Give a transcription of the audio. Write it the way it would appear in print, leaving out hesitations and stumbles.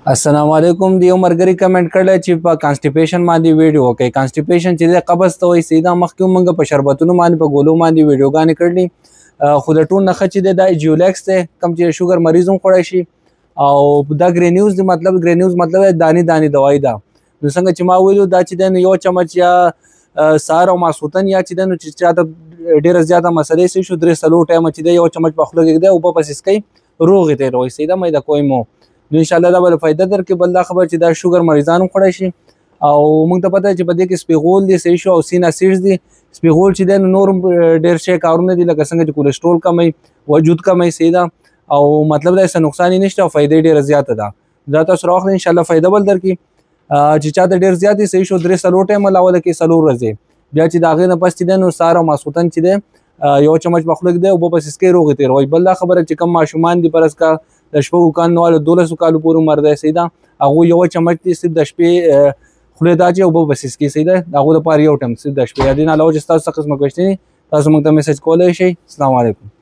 السلام علیکم. دی یو مرګري کمنټ کړل چې په کانسټیپیشن باندې ویډیو وکړئ. کانسټیپیشن چې د قبض ته وایي، سیدا مخکې مونږ په شربتونو باندې په ګولو باندې ویډیوګانې کړلې، خو د ټول نخښه چې دا جیولیکس دی کوم چې شوګر مریض هم خوړی شي، او دا ګرینیوز دی، مطلب ګرینیوز مطلب دانی دانی دوايي ده. نو څنګه چې ما ویلو دا چې دی یو چمچ یا سهار او ماسخوتن یا چې دی نو چې چاته ډېره زیاته مسلې سي شو 3-4 ټایمه چې دی یو چمچ په خوله کې ږدی، اوبه پسې څکئ، روغ یې تېروئ، صحیح ده میده کوئ مو. نو ان شاء الله دا به فایده درکړي. بل دا خبره چې دا شوګر مریضان هم خوړی شي، او موږ ته پته چې په دې کې سپیغول دي، صحیح شو، او سینا سیډز دي. سپیغول چې دی نو نور هم ډېر شی کارونه دي، لکه څنګه چې کولیسټرول کموي، وجود کموي، صحیح ده، او مطلب دا څه نقصان یې نشته او فایده یې ډېره زیاته ده. دا تاسو راواخلئ ان شاء الله فایده به درکړي. چې چاته ډېر زیات دي، صحیح شو، 3-4 ټایمه لاوله کې 4 ورځې، بیا چې د هغې نه پس چې دی نو سهار او ماسخوتن چې دی یو چمچ په خوله کې دی، اوبه پسې څکئ، روغ یې تېروئ. بل دا خبره چې کوم ماشومان دي فرض که د 6 کالو نه والو 12 کالو پورې عمر دی، صحیح ده، هغوی یو چمچ دی صرف د شپې خولې ته اچوي، اوبه پسې څکي، صحیح ده، د هغو دپاره یو ټایم صرف د شپې. یا دې نه علاوه چې ستاسو څه قسمه کوشنې تاسو موږ ته میسج کولی شئ. السلام علیکم.